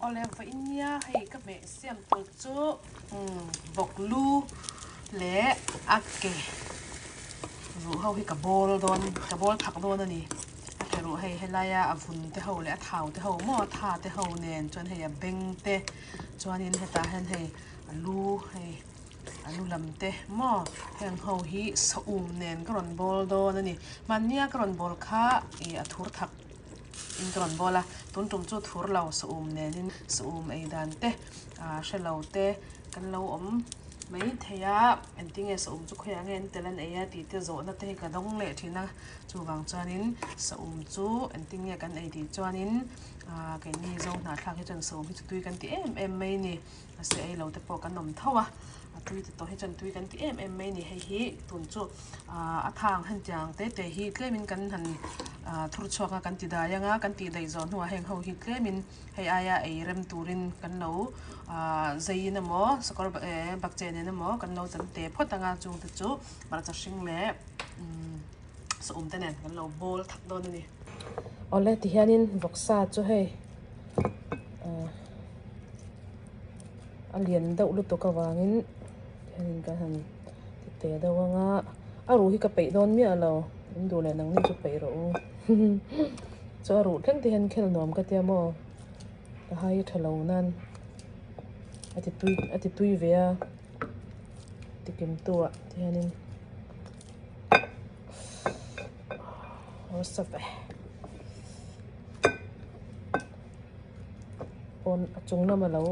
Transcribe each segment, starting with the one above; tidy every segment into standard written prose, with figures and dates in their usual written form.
Awle vawiin nia hei ka hmeh siam tur chu vawk lu leh a ke ruh ho hi ka bawl dawn ka bawl thak dawn a ni a ke ruh hei helaia a vun te ho leh a thau te ho maw tha te ho nen chuan hei a beng te chuanin hetah hian hei a lu hei a lu lam te maw heng ho hi saum nen ka rawn bawl dawn a ni hmannia ka rawn bawl kha ih a thur thak in ka rawn bawl a tun tum chu thur lo saum nenin saum ei dan te ah hre lo te kan lo awm mai thei a engtinge saum chu khawiah nge an tel an ei a tih te zawhna te hi ka dawng leh thin a chuvang chuanin saum chu engtinge kan ei tih chuanin ah keini zo hnahthlak hi chuan saum hi chu tui kan ti em em mai a ni. Mahse ei lo te pawh kan awm tho a, a tui ti tawh hi chuan tui kan ti em em mai a ni. Hei hi tun chu ah a thang hetiang te te hi tlemin kan han ah thur chhuak a kan ti dai ang a, kan tih daih zawh hnuah heng ho hi tlemin hei aia ei rem turin kan lo ah zeiin emaw sakawr eh bakcheh nen emaw kan lo chan te phawt ang a, chung te chu hmarcha hring leh umm saum te nen kan lo bawl thak dawn a ni. Awle tihianin vawksa chu hei ah. A lian deuh lutuk avangin hianin ka han ti teh deuh ang a a ruh hi ka peih dawn miah lo in duh leh nangni chu peih rawh u chu a ruh thleng te hian khel nuam ka tia maw ka hai tha lo nan a ti tui a ti tui ve a ti kim tu ah te hianin awlsam e. Pawn a chung lama lo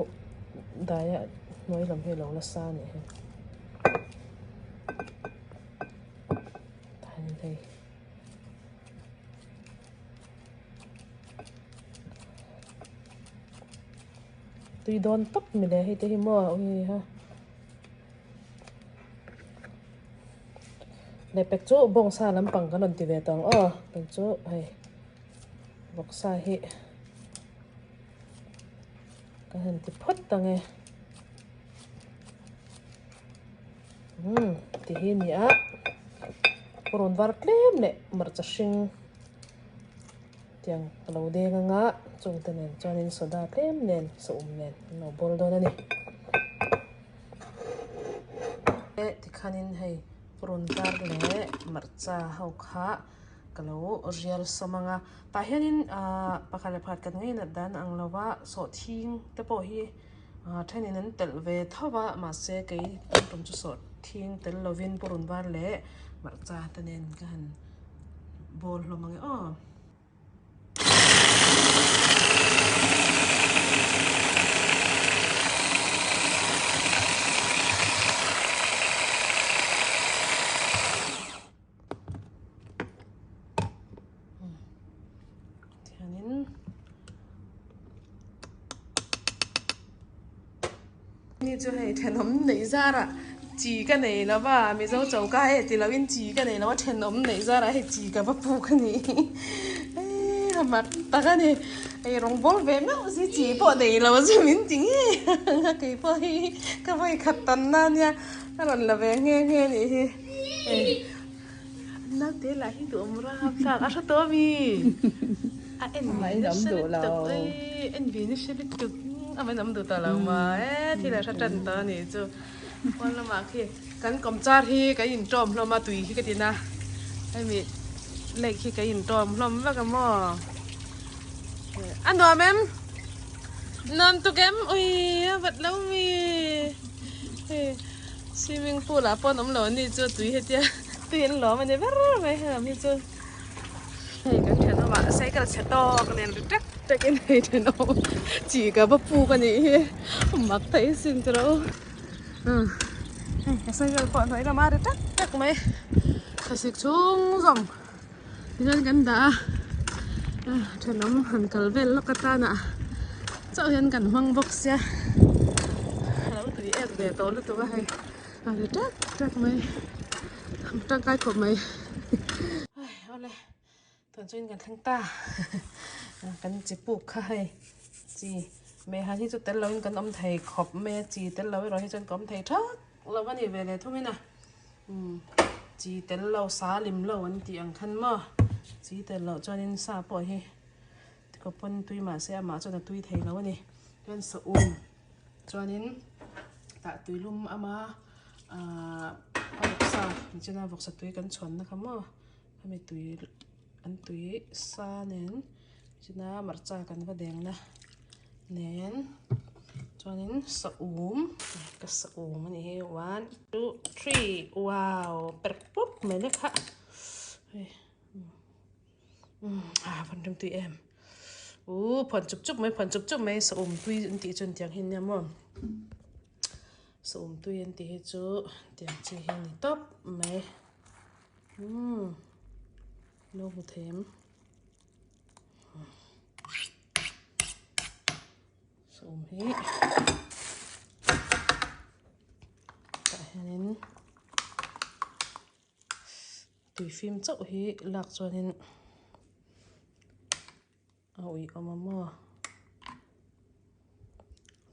dai a hnuai lam hi a lo la sa a nih hi tah hian hei tui dawn tawp mile hei te hi maw ui ha. Lehpek chu bawngsa lampang kan rawn ti ve tawh ang aw kei chu hei. Vawksa hi ka han ti phawt ang e umm ti hi a ni a purun var tlem leh hmarcha hring tiang ka lo deng ang a chung te nen chuanin soda tlem nen saum nen an lo bawl dawn a ni tikhanin hei purun var leh hmarcha ho kha. Ka lo rial sawm ang a, tah hianin ahh pakhat leh pakhat kan ngainat dan ang lo va, sawhthing te pawh hi ahh thenin an telh ve tho va, mahse kei tum tum chu sawhthing tel lovin purun var leh hmarcha te nen ka han bawl hlawm ang e aw. Tihianin ni chu hei thenawm neih zarah chi ka nei lo va mizo choka e ti loin chi ka nei lo a thenawm neih zarah hei chi ka va puk a ni eii a mak tak a ni hei rawng bawl ve meuh si chi pawh nei lo chu min ti ngei ang a kei pawh hi ka vawi khat tan na ania a rawn la ve nghe nghe a nih hi. Naute lah hi duhawm rap thlak a hre tawh ami a en ve nasa lutuk ei en ve nasa lutuk a man awm duh tawh lo maw e thil a hre tan tawh a nih chu pawn lamah khi kan kawmchar hi kan intawm hlawm a tui hi ka tin a hemi lake hi kan intawm hlawm vek a maw a nuam em nuam tuk em ui a vat lo mi hei. Swimming pool ah pawh an awm lo ani chu tui hetia tui an lawm ani ber mai helam hi chu hei kan thenawm ah cycle chhe tawk nen ri tek tek in hei thenawm chi ka va puk anih hi mak thei sin chu ro hei ka cycle pawh hnuai lamah ri tek tek mai thlasik chhung zawng tichuan kan dah a thenawm han kal vel lawk atana chauh hian kan hmang bawk sia a lo tui ek ve tawh lutuk a hei a ri ṭek ṭek mai tangkai khawp mai ai awle tun chuan kan thleng ta kan chi puk kha hei chi meihan hi chu tel loin kan awm thei khawp mai a chi tel lo erawh hi chuan ka awm thei thak lo a ni ve leh thung in a. Umm chi tel lo sa lim lo an tih ang khan maw chi tel loh chuanin sa pawh hi tikawp pawn tui mahse amah chuan a tui thei lo a ni. Chuan saum chuanin tah tuilum ama ahh a vawksa nichina vawksa tui kan chhuanna kha maw hemi tui an tui sa nen nichina hmarcha kan va dengna nen chuanin saum ka saum a ni hi one two three wow per pup mai le kha hei. A van rem tui em uh phuan chup chup mai phuan chup chup mai saum tui an tih chuan tiang hi nia maw saum tui an tih hi chu tiang chi hi a ni tawp mai umm lo hmu thei em saum hi tah hianin. Tui fim chauh hi lak chuanin a ui awm a maw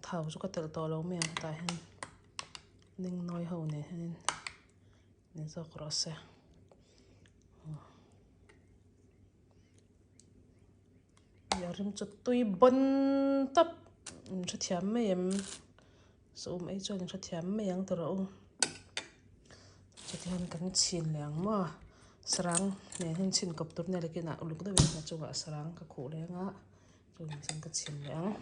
thau chu ka telh tawh lo mai ang hetah hian ning nawi ho nen hianin ni zawk rawh se a rim chu tui bawn tawp in hrethiam mai em. Saum ei chuan in hrethiam mai ang tawh rawh u. Chutihian kan chhin leh ang maw? Sarang nen hian chhin kawp tur nia lekin ah uluk deuhin a chungah sarang ka khuh leng a, chuan chuan ka chhin leh ang.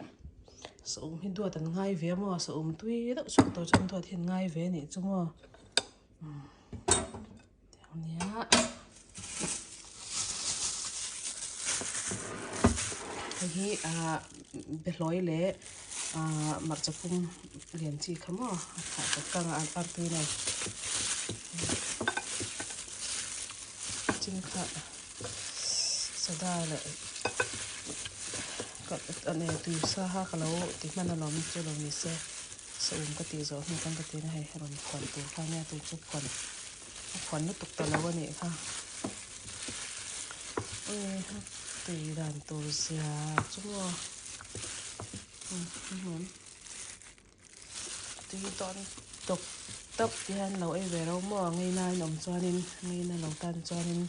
Saum hi duat an ngai ve a maw? Saum tui deuh chhuak tur chuan duat hi an ngai ve a nih chu maw? Umm tiang nia. Hei hi ah behlawi leh ah hmarcha pum lian chi kha maw a thah kawt kang a artui nen chin kha soda leh tui sa kha ka lo ti hman alawm chu lo ni se. Saum ka tih zawh hnu chuan ka tina hei rawn phuan tur kha nia tun chu phuan a phuan lutuk ta lo a nih kha ui a tui dan tur zia chu maw tui dawn tawp tawp te hian lo ei ve ro maw ngeina in awm chuanin ngeina lo tan chuanin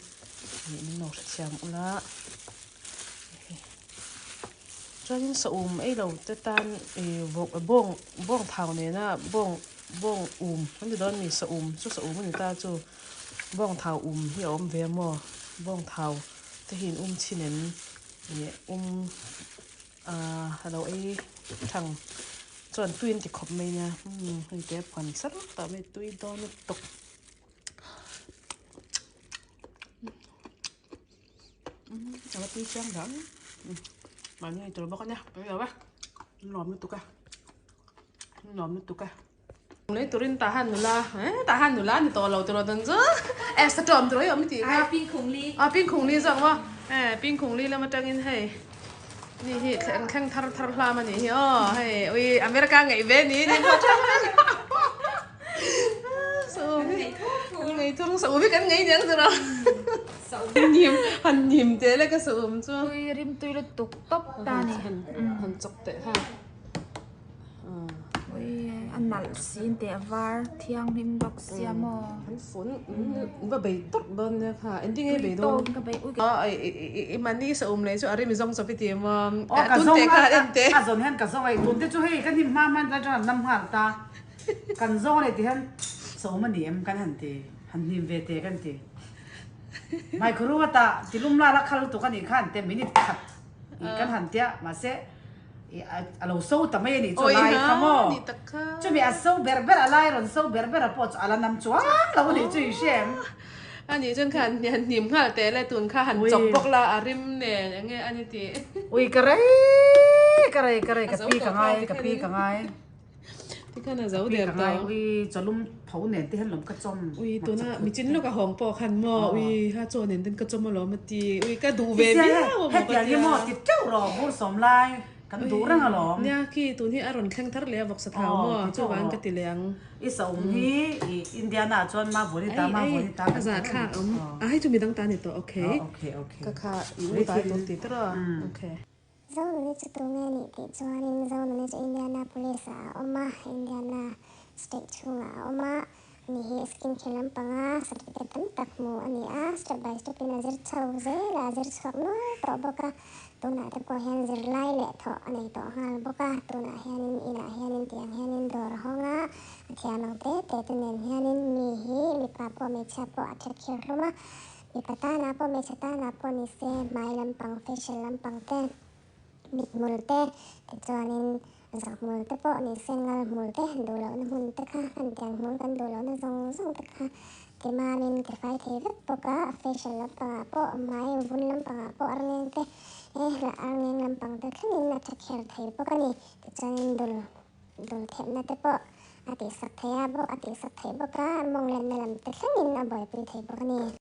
ih min lo hrethiam ula. Chuanin saum ei lo te tan ih vawk bawng bawng thau nena bawng bawng um an ti dawn a ni saum chu saum a ni ta chu bawng thau um hi a awm ve a maw bawng thau te hi in um chhin em ih um ah a lo ei thang chuan tui an ti khawp mai nia umm hei te phuan sar tah mai tui dawn lutuk. A va tui chiang dang mahni ei tur bawk a nia tui lo a nuam lutuk a nuam lutuk a lei turin tah han nula eh tah han nula ni tawh lo tiraw dan chu eh satawm tiraw hi awm i tih kha a pingkhung li zawk maw eh pingkhung li lam atangin hei ni hi thleng thleng thar thar hlam a nih hi aw hei ui America ngaih ve ni ni pawh thleng Ngei thung sa um hi kan ngei niang tiraw. Nim han nim teh le ka sa um chu. Tui rim tui lutuk tawp ta ni. Han chawk teh kha. Ui a nalh sin teh a var thianghlim bawk sia maw. An fun va bei tawrh dawn nia kha engtin nge bei dawn. Tui tawk ka bei ui. I mahni sa um leh chu a rim i zawng chawp i ti maw. Aw ka Tun zawng teh kha en teh. A zawn hian ka zawng a i tun te chu hei ka hnim hma hman lai chuan an nam nghal ta. Kan zawng a ni ti hian sawm a ni em kan han ti, han hnim ve te kan ti. Hmaikhuaru ata tilum lal a khal lutuk a nih khan te minute khat ih kan han tia mahse ih a lo so ta mai a nih chu a lai kha maw. Chumi a so ber ber a lai rawn so ber ber a pawh chu a la nam chuang lo a nih chu i hre em. A nih chuan kha han hnim nghal teh le tun kha han chawp bawk la a rim nen eng nge a ni tih. Ui ka rei ka rei ka rei ka pi ka ngai ka pi ka ngai. Tikhan a zo der ta. Ui chawlum tho nen te hian lawm ka chawm. Ui tuna michin lawk a hawng pawh khan maw ui ha chaw nen ten ka chawm alawm a ti. Ui ka duh ve viau a maw ka tia. Hetiang hi maw ti teuh rawh bur sawm lai kan duh reng alawm. Nia khi tun hi a rawn thleng thar leh a vawksa thau maw chuvang ka ti leh ang. I saum hi i Indiana ah chuan ma vawni ta ma vawni ta A zah thlak awm. A hei chu midang ta ni tawh okay. Ka kha i u ta tur ti tawh rawh okay. Zonuni chu tunge nih tih chuanin Zonuni chu Indianapolis ah a awm a, Indiana state chhungah a awm a, ani hi skin care lampanga certificate tam tak hmu a ni a, step by step in a zir chho zel a, a zir chhuak nual tawh bawk a. Tunah te pawh hian zirlai leh thawh a nei tawh nghal bawk a, tunah hianin inah hianin tiang hianin dawr a hawng a, a thiam ang te te te nen hianin mi hi mipa pawh hmeichhia pawh a that khir hlawm a, mipa tanah pawh hmeichhe tanah pawh ni se hmai lampang facial lampang te mithmul te tichuanin zakhmul te pawh ni se ngalhmul te duh lohna hmun te kha kan tiang hmul kan duh lohna zawng zawng te kha Timamin ka fai thei vek bawk a, facial lampangah pawh hmai vun lampangah pawh arngeng te he hla arngeng lampang te thlengin a tha kher thei bawk a ni. Tichuanin dul dul thehna te pawh a tihsak thei a bawk a tihsak thei bawk a, mawng lenna lam te thlengin a buaipui thei bawk a ni.